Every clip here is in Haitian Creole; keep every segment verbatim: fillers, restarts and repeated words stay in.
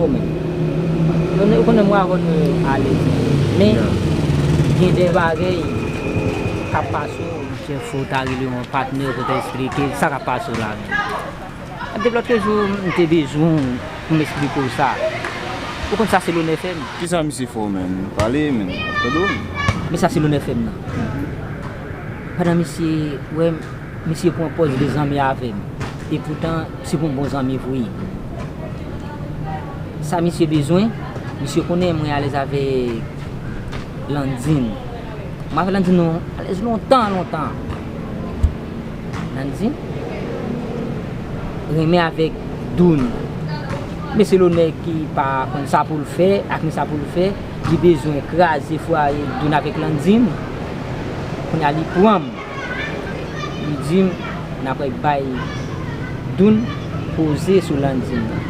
Ou menm. Ou konnen, ou konnen mwen avè w nou alèz. Men, gen de bagay k ap pase w. Monchè, fò w ta rele yon patnè pou w ta eksplike l sa k ap pase w la menm. Depi lòt jou, m te bezwen w pou m eksplike w sa. Ou konn sa se Lonè fè m? Kisa misye fè w menm? Pale, menm. Tande w? Men sa se Lonè fè m nan. Pandan misye wè m, misye pran pòz de zanmi avè m. Epoutan, se pou yon bon zanmi vre. Sa misye bezwen, misye konnen mwen alèz avèk Landine. Mwen avèk Landine nou alèz lontan, lontan. Landine renmen avèk Doun. Men se Lonè ki pa konn sa pou l fè, ak ni sa pou l fè, li bezwen kraze fwaye Doun avèk Landine. Kounye a li pran m. Li di m, n ap bay Doun poze sou Landine nan.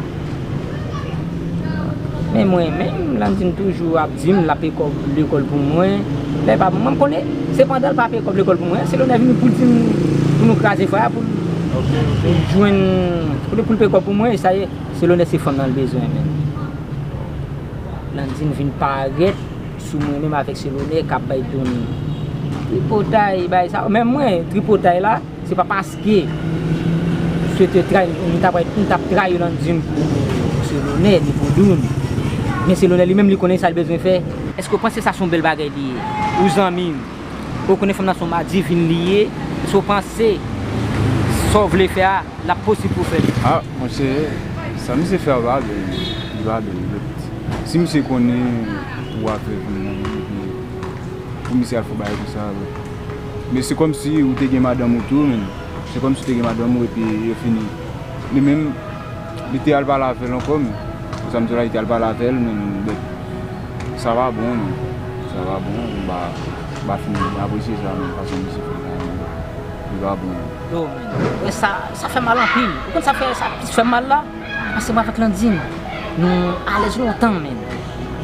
Men mwen menm, Landine toujou ap di m l ap peye kòb lekòl pou mwen. Lè l pa ban mwen, m konnen se pandan l pa peye kòb lekòl pou mwen, se Lonè vini pou l di m pou nou kraze fwaye a pou l jwenn, pou l, pou l peye kòb pou mwen, e sa ye, se Lonè se fanm nan l bezwen menm. Landine vin parèt sou mwen menm avèk se Lonè k ap bay Doun tripotay, bay sa. Men mwen, tripotay la, se pa paske se te trayi, m t ap, m t ap trayi Landine pou, pou se Lonè, ni pou Doun. Men se Lonè li menm li konnen sa l bezwen fè. Èske w panse sa se yon bèl bagay li ye? Ou zanmi m, ou konnen fanm nan se yon madivin li ye. Èske w panse sa w vle fè a, l ap posib pou w fè l? A, monchè, sa misye fè a pa bèl, li pa bèl. Si misye konnen ou afè fanm nan, epi pou misye al fè bagay konsa, men se kòmsi ou te gen madanm ou tou, men se kòmsi ou te gen madanm ou epi yo fini. Li menm, li te al pale avè l ankò, men pou sa m di w la, li te al pale avè l, men, men sa pa bon, non. Sa pa bon, m pa, m pa fin apresye sa, men fason misye fè sa, men li pa bon. Yo, men, wè sa, sa fè mal anpil. Ou konn sa fè, sa plis fè mal la? Paske mwen avèk Landine, nou alèz lontan, men.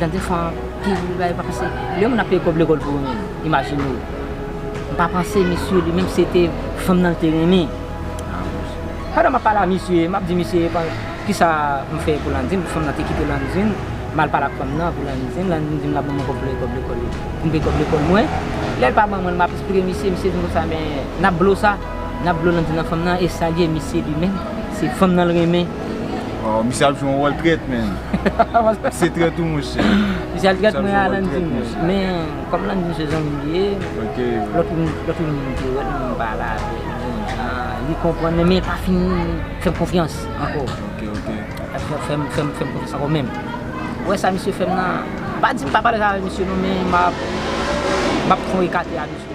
Landine fè anpil bagay, pa panse. Lè moun ap peye kòb lekòl pou ou menm, imajine w. M pa panse misye li menm se te fanm nan l te renmen. Pandan m ap pale a misye, m ap di misye, "Kisa m fè pou Landine, pou fanm nan te kite Landine, m al pale ak fanm nan pou Landine, Landine di m l ap ban mwen kòb pou lekòl, lekòl, pou m peye kòb lekòl mwen." Lè l pa ban mwen l, m ap eksplike misye, misye di m konsa, "Men, n ap blo sa, n ap blo Landine nan fanm nan, e sa l ye, misye li menm, se fanm nan l renmen." Oh, misye ap jwe yon wòl trèt, men. Se trèt ou, monchè. Misye al trèt mwen a Landine. Men, kòm Landine se zanmi m li ye, lòt moun, lòt moun te wè l, m pale avè l, bon jan, li konprann, men li pa fin fè m konfyans ankò. Ok, ok. Fè, fè, fè m, fè m, fè m konfyans ankò menm. Ou wè sa misye fè m nan, pa di m pa pale avè misye non, men m ap, m ap fè yon ekate a misye.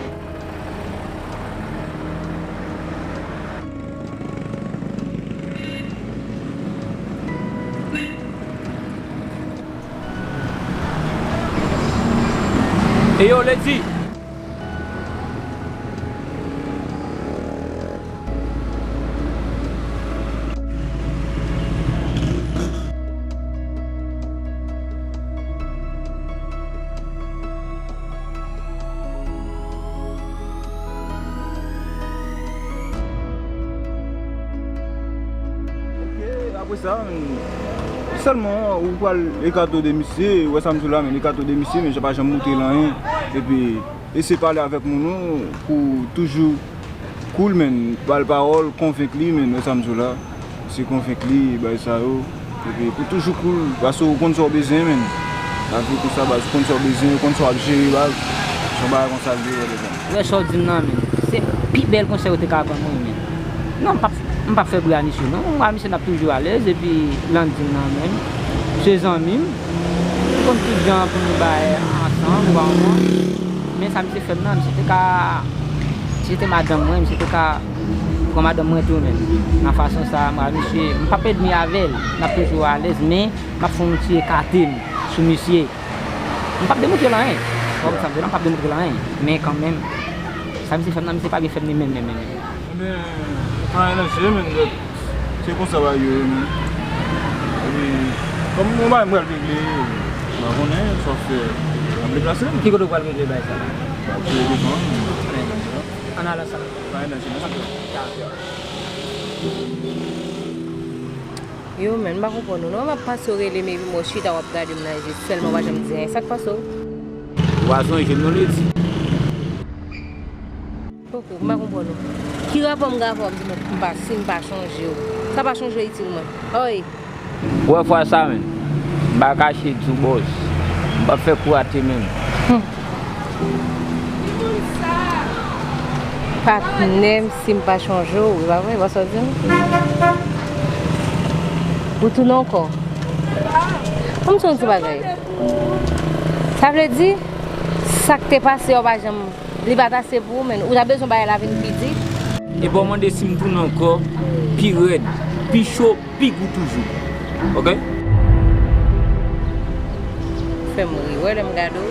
Eyo, Lady! Ok, apre sa, sèlman ou pral ekate w de misye, ou wè sa m di w la, men ekate w de misye, men jan pa janm montre l anyen. Epi, eseye pale avèk moun ou pou toujou cool, men, ba l pawòl, konvenk li, men, wè sa m di w la. Se konvenk li, bagay sa yo. Epi pou toujou cool, paske ou konn sa w bezwen, men. Lavi konsa, baz, ou konn sa w bezwen, ou konn sa w ap jere, baz. Se yon bagay konsa l ye, wè, deja. Ou wè sa w di m nan, men. Se pi bèl konsèy ou te ka ban mwen, men. Non, m p ap, m p ap fè bri a misye, non. Mwen a misye n ap toujou alèz, epi Landine nan menm. Se zanmi m. Nou konn tout jan pou nou bay ansanm, ou pa konprann. Men sa misye fè m nan, misye te ka, si se te madanm mwen, misye te ka pran madanm mwen tou menm. Nan fason sa, mwen ak misye, m p ap ènmi avè l. N ap toujou alèz, men m ap fè yon ti ekate m sou misye. M p ap demontre l anyen. Ou konprann sa m di w la, m p ap demontre l anyen. Men kanmenm, sa misye fè m nan, misye pa byen fè m ni menm, menm, menm, menm. Ebyen, pa anyen nan je, men, se konsa bagay yo ye, men. Epi, kòm yon bagay m pral regle, m pa konnen sa w fè, m ap deplase m. Ki kote w pral regle bagay sa? M ap jere devan. Ann al ansanm. Pa anyen nan je, mèsi. Yo, men, m pa konprann ou non. M ap pase w rele m epi m wè w chita w ap gade m nan je sèlman, w pa janm di anyen. Sa k pase w? Ou pa sonje m non, Ledi. Poko, m pa konprann ou. Ki rapò m gen avè w ap di mwen m pa, si m pa chonje w? Sa pa chonje w itil mwen. Oy! Ou wè fwa sa, men. M pa kache di w, bòs. M p ap fè kou rate menm. Hmm. Patnè m, si m pa chonje w, e pa vre, wè sa w di m? Ou tounen ankò? Ban m di w yon ti bagay. Sa vle di, sa k te pase a, w pa janm, li pa t ase pou ou, men ou ta bezwen bagay la vin pi di. Epi w mande si m tounen ankò, pi rèd, pi cho, pi gou toujou. Oke? Fè m ri. Wè lè m gade w,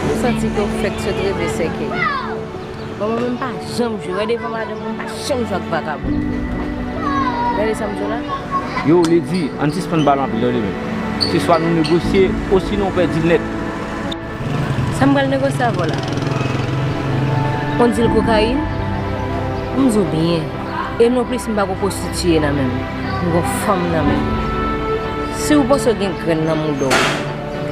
ou santi ke w fèk sot reve sèke. Bon, mwen menm pa janm jwe. Wè devan madanm mwen, m pa janm jwe ak vakabon. Gade sa m di w la. Yo, Ledi, ann sispann pale anpil, tande, men. Se swa nou negosye, osinon w pèdi l nèt. Sa m pral negosye avè w la? On dil kokayin? M di w byen. E non plis, m pa gon pwostitiye nan men m. M gon fanm nan men m. Si w panse w gen grenn nan mouda w,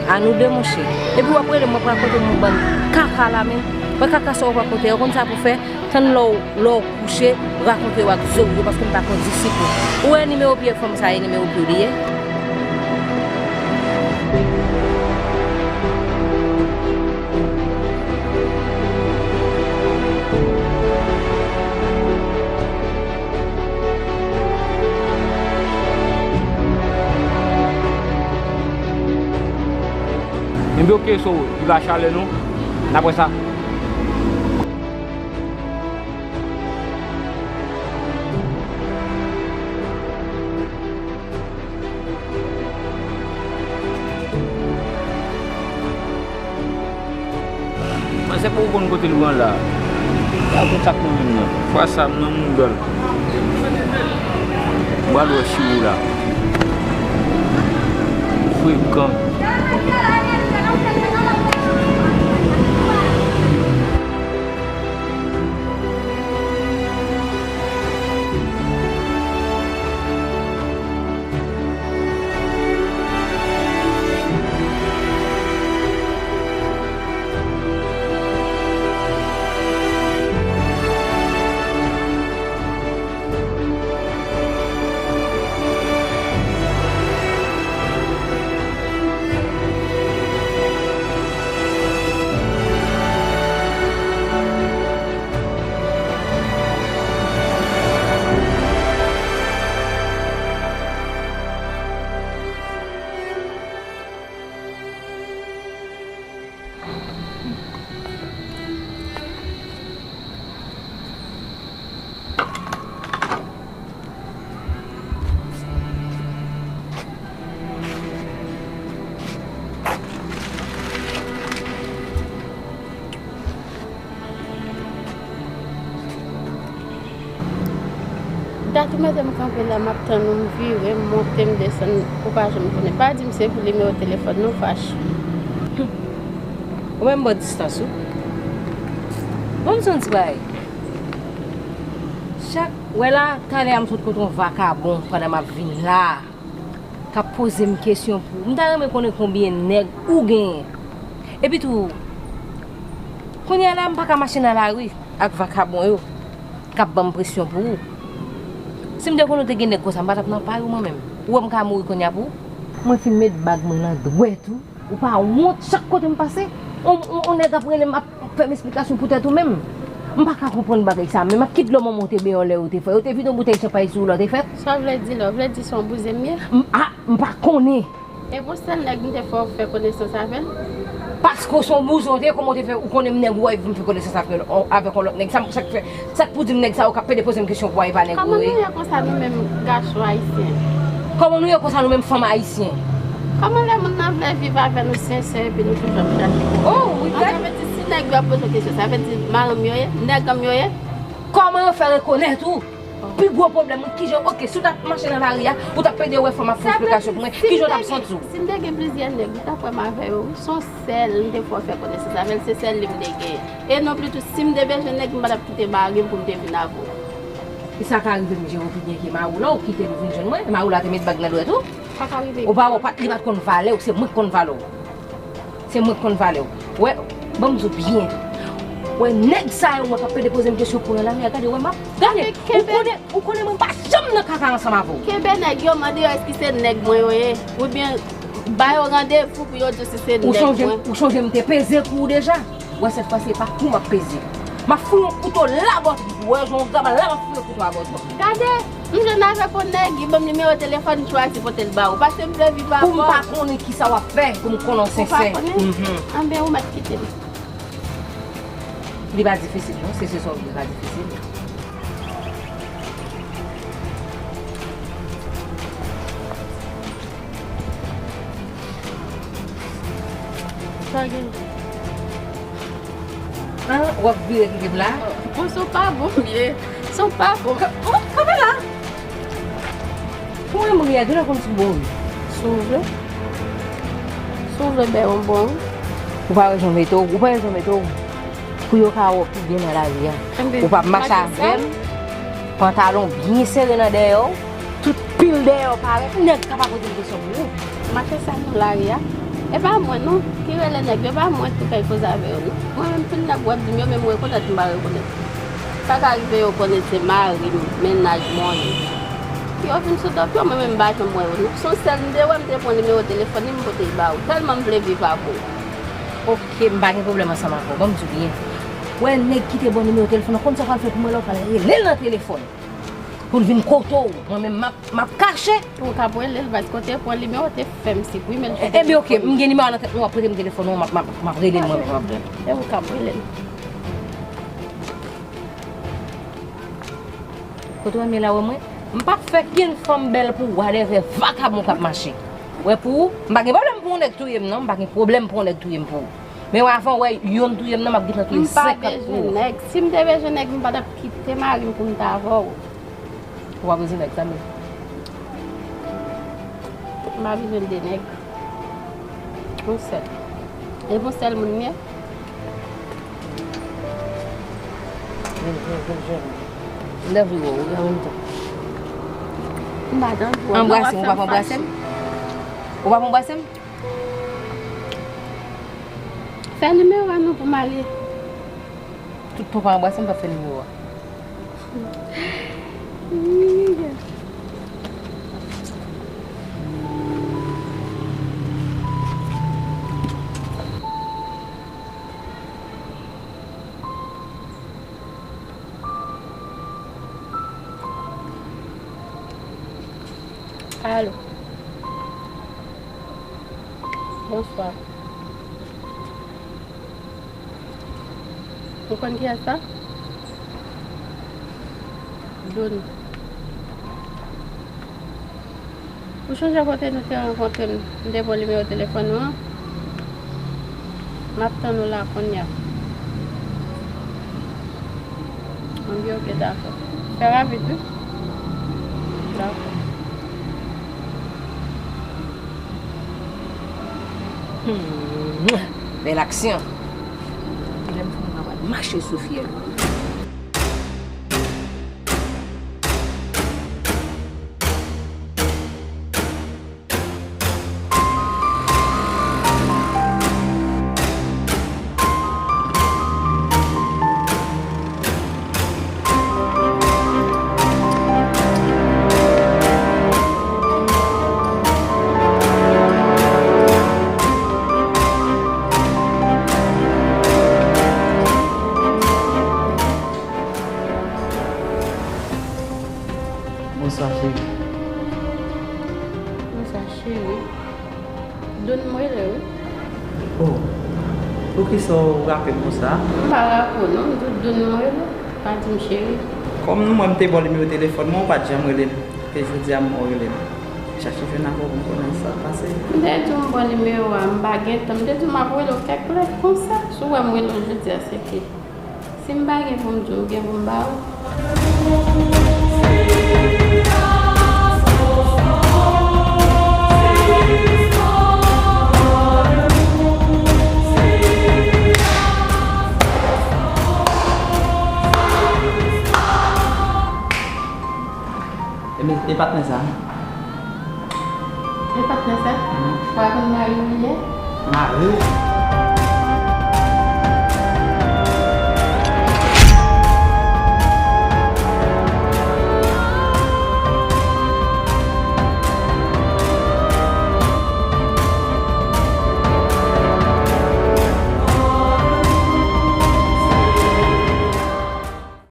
a nou de, monchè. Epi w ap rele m, w ap rakonte m yon bann kaka la, men. Wè kaka sa w ap rakonte a, ou konn sa pou fè? Tann lè w, lè w kouche, rakonte yo ak zo w yo, paske m pa kondisip ou. Ou wè nimewo pye fanm sa, e nimewo pye w li ye? Ebyen, oke, so, li pa chalè non. N ap wè sa. Mwen se pou w konn kote l pran la. Pa konn sa k nan men m nan. Fwa sa m nan mouda l. M pral wè si ou la. Frekan. M ta tou mete m kanpe la, m ap tann ou, m vire, m monte, m desann, ou pa janm konnen. Pa di m se pou nimewo telefòn non, fache. Ou menm bon distans ou. Bon, m di w yon ti bagay. Chak, wè la, talè a m sot kote yon vakabon pandan m ap vin la. K ap poze m kesyon pou ou. M ta renmen konnen konbyen nèg ou genyen. Epi tou, kounye a la, m pa ka mache nan lari ak vakabon yo k ap ban m presyon pou ou. Si m te konnen w te gen nèg konsa, m pa t ap nan pay ou mwen menm. Ou wè m ka mouri kounye a pou ou? Mwen fin met bag mwen nan dwèt ou. Ou pa wont chak kote m pase? On, on, on nèg ap rele m, ap fè m esplikasyon pou tèt ou menm. M pa ka konprann bagay sa menm. Ak ki dlo manman w te benyen w lè yo te fè? Yo te vide yon boutèy chanpay sou ou lè w te fèt? Sa w vle di la? W vle di se yon bouzen m ye? M, a, m pa konnen. E pou sèl nèg m te fè w fè konesans avè l? Paske w se yon bouzen w te ye, kòman w te fè, ou konnen m nèg ou a vin fè konesans avè l, avèk yon lòt nèg? Sa, sa k fè, sa k pou di m nèg sa yo k ap pede poze m kesyon pou a e pa nèg ou yo ye? Kòman nou ye konsa nou menm gason ayisyen? Kòman nou ye konsa nou menm fanm ayisyen? Kòman lè moun nan vle viv avè nou sensè epi nou toujou ap chache pwoblèm? Oh, wi, gad. Sa vle di si nèg yo ap poze w kesyon, sa vle di madanm yo ye, nèg an yo ye? Kòman yo fè rekonèt ou? Pi gwo pwoblèm ou, kijan, oke, si w t ap mache nan lari a, ou t ap pede wè fanm ap fè esplikasyon pou mwen, kijan w t ap santi w? Si m te gen plizyè nèg, m t ap wè m avè yo, wi. Se yon sèl m te fè w fè konesans avè l, se sèl li m te genyen. E non pli tou, si m te bezwen nèg, m pa t ap kite mari m pou m te vin avè w. E sa ka rive m jere w pi byen ke mari w la, ou kite l vin jwenn mwen, e mari w la te met bag nan dwèt ou. Sa ka rive. Ou pa wè, ou pa t, li pa t konn valè w, se mwen k konn valè w. Se mwen k konn valè w. Wè, ban m di w byen. Wè, nèg sa yo, mwen k ap pede poze m kesyon pou yo la, men gade, wè, m ap, gade, ou konnen, ou konnen mwen pa janm nan kaka ansanm avè w. Kenbe nèg yo, mande yo èske se nèg mwen yo ye, oubyen ba yo randevou pou yo di si se nèg mwen. Ou chonje m te peze kou w deja? Wè, sèt fwa, se pa kou m ap peze. M ap fouye yon kouto la bò trip ou. Wè, jan w gaba la, m ap fouye kouto a bò trip ou. Gade, m jwenn avèk yon nèg, li ban m nimewo telefòn, m chwazi pote l ba ou. Paske m vle viv avè w. Pou m pa konnen kisa w ap fè, pou m konnen w sensè. Ou pa konnen? Mhm. Anben, ou mèt kite m. Li pa difisil, non. Se, se sa w di, li pa difisil. Sa gen? An, w ap vire kite m la? Bon, son pa bon m ye. Son pa bon. Ka-, oh, kanpe la. Pou mwen, m ri a, genlè konn sou bon wi. Si w vle. Si w vle, bè yon bon wi. Ou pa wè jan w mete w, ou pa wè jan w mete w. Pou yo ka wè w pi byen nan lari a. Ou p ap mache avè m. Pantalon byen sere nan dèyè w. Tout pil dèyè w parèt. Nèg ka pa poze l kesyon pou ou. Mache sal nan lari a. E pa mwen non ki rele nèg yo, e pa mwen ki fè koze avè yo non. Mwen menm, pil nèg w ap di m yo, men m rekonèt m pa rekonèt. Sa ka rive yo konnen se mari m, mennaj mwen yo. Yo vin sou do pye w, mwen menm m pa janm wè yo non. Se yon sèl m te wè, m te pran nimewo telefòn li, m pote l ba ou. Tèlman m vle viv avè w. Oke, m pa gen pwoblèm ansanm avè w. Ban m di w byen. Wè, nèg ki te ba w nimewo telefòn nan, konn sa w pral fè pou mwen la, w pral rele l nan telefòn. Pou l vin kote w. Mwen menm, m ap, m ap kache. Ou k ap rele l, paske w te pran nimewo, w te fè m siprimen l. Ebyen, oke, m gen nimewo a nan tèt mwen, w ap prete m telefòn ou, m ap, m ap, m ap rele l mwen menm. E ou k ap rele l. Kote w ye la, wè mwen? M p ap fè kenn fanm bèl pou ou, whatever, vakabon k ap mache. Wè pou ou, m pa gen pwoblèm pou yon nèg touye m non, m pa gen pwoblèm pou yon nèg touye m pou ou. Men wè, avan wè youn touye m nan, m ap gentan touye senkant pou ou. M pa bezwen nèg. Si m te bezwen nèg, m pa t ap kite mari m pou m ta avè w. Ou pa bezwen nèg, tanmi. M pa bezwen de nèg. Yon sèl. E yon sèl moun m ye. Vin, vin, vin jwenn mwen. M anvi wè w wi an menm tan. M pa t anvi wè w non. Anbrase m, ou p ap anbrase m? Ou p ap anbrase m? Fè nimewo a non pou m ale. Tout tan w pa anbrase m, m p ap fè nimewo a. Alo. Bonswa. Ou konn kiyès sa? Doun. Ou chonje kote nou te rankontre m, m te ba w nimewo telefòn ou an? M ap tann ou la kounye a. Anben, oke, dakò. Fè rapid, wi. Dakò. Hmm, bèl aksyon. Lè m fin, m ap al mache sou fyèl ou. Bonswa, cheri. Bonswa, cheri. Doun m rele, wi. Oh, poukisa w raple m konsa? M pa raple w, non. M di w Doun m rele. Pa di m cheri. Kòm mwen m te ba w nimewo telefòn mwen, ou pa t janm rele m. E jodi a m wè w rele m. Chache jwenn avè w pou m konnen sa k pase. M te di w m ba w nimewo a, m pa gen tan. M te di w m ap rele w kèk lè konsa. Si w wè m rele w jodi a, se ke Si m pa gen pou m di w, m gen pou m ba ou. E patnè sa? E patnè sa? Ou pa konn mari w li ye? Mari w?